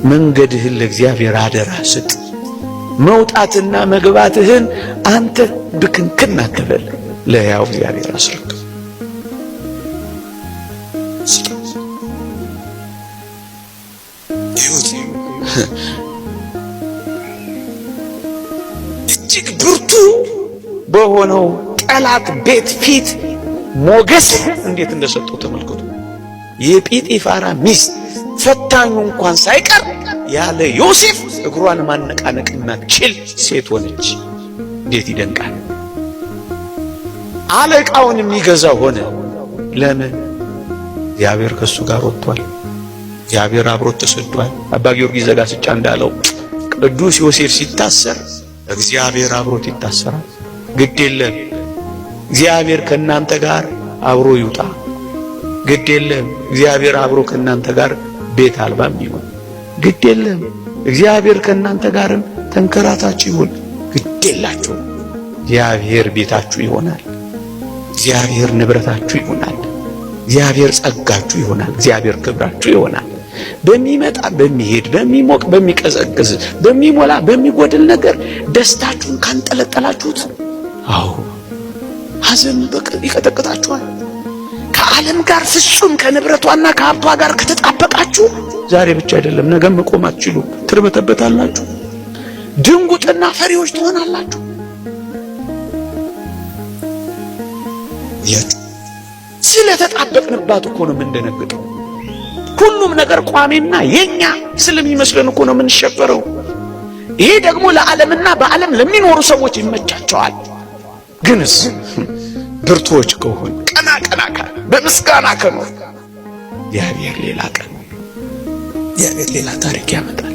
መንገድህን ለእግዚአብሔር አደራ ስጥ። መውጣትና መግባትህን አንተ ብክንክን አትበል፣ ለሕያው እግዚአብሔር አስረክብ። እጅግ ብርቱ በሆነው ጠላት ቤት ፊት ሞገስ እንዴት እንደሰጠው ተመልከቱ። የጲጢፋራ ሚስት ፈታኙ እንኳን ሳይቀር ያለ ዮሴፍ እግሯን ማነቃነቅ የማትችል ሴት ሆነች። እንዴት ይደንቃል! አለቃውን የሚገዛ ሆነ። ለምን? እግዚአብሔር ከሱ ጋር ወጥቷል። እግዚአብሔር አብሮት ተሰዷል። አባ ጊዮርጊስ ዘጋስጫ እንዳለው ቅዱስ ዮሴፍ ሲታሰር እግዚአብሔር አብሮት ይታሰራል። ግድ የለም እግዚአብሔር ከእናንተ ጋር አብሮ ይውጣ። ግድ የለም እግዚአብሔር አብሮ ከእናንተ ጋር ቤት አልባም ይሁን። ግድ የለም እግዚአብሔር ከእናንተ ጋርም ተንከራታችሁ ይሁን። ግድ የላችሁ እግዚአብሔር ቤታችሁ ይሆናል። እግዚአብሔር ንብረታችሁ ይሆናል። እግዚአብሔር ጸጋችሁ ይሆናል። እግዚአብሔር ክብራችሁ ይሆናል። በሚመጣ በሚሄድ በሚሞቅ በሚቀዘቅዝ በሚሞላ በሚጎድል ነገር ደስታችሁን ካንጠለጠላችሁት፣ አዎ ሐዘን ይቀጠቅጣችኋል። ከዓለም ጋር ፍጹም ከንብረቷና ከሀብቷ ጋር ከተጣበቃችሁ ዛሬ ብቻ አይደለም ነገም መቆም አትችሉም። ትርበተበታላችሁ። ድንጉጥና ፈሪዎች ትሆናላችሁ። ስለተጣበቅንባት እኮ ነው የምንደነግጠው። ሁሉም ነገር ቋሚና የኛ ስለሚመስለን እኮ ነው የምንሸበረው። ይሄ ደግሞ ለዓለምና በዓለም ለሚኖሩ ሰዎች ይመቻቸዋል። ግንስ ብርቱዎች ከሆን ቀና ቀና ካለ በምስጋና ከኖር እግዚአብሔር ሌላ ቀን እግዚአብሔር ሌላ ታሪክ ያመጣል።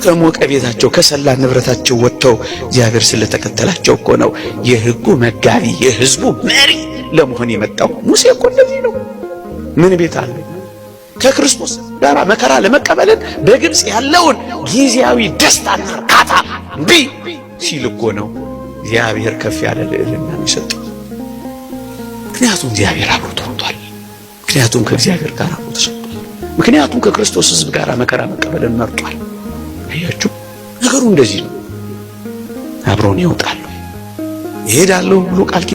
ከሞቀ ቤታቸው ከሰላ ንብረታቸው ወጥተው እግዚአብሔር ስለተከተላቸው እኮ ነው የሕጉ መጋቢ የሕዝቡ መሪ ለመሆን የመጣው። ሙሴ እኮ እንደዚህ ነው። ምን ቤት አለ? ከክርስቶስ ጋር መከራ ለመቀበልን በግብፅ ያለውን ጊዜያዊ ደስታና እርካታ እምቢ ሲል እኮ ነው እግዚአብሔር ከፍ ያለ ልዕልና የሚሰጠው። ምክንያቱም እግዚአብሔር አብሮት ወጥቷል። ምክንያቱም ከእግዚአብሔር ጋር አብሮ ተሰጥቷል። ምክንያቱም ከክርስቶስ ሕዝብ ጋር መከራ መቀበልን መርጧል። አያችሁ፣ ነገሩ እንደዚህ ነው። አብሮን ይወጣሉ ይሄዳለሁ ብሎ ቃል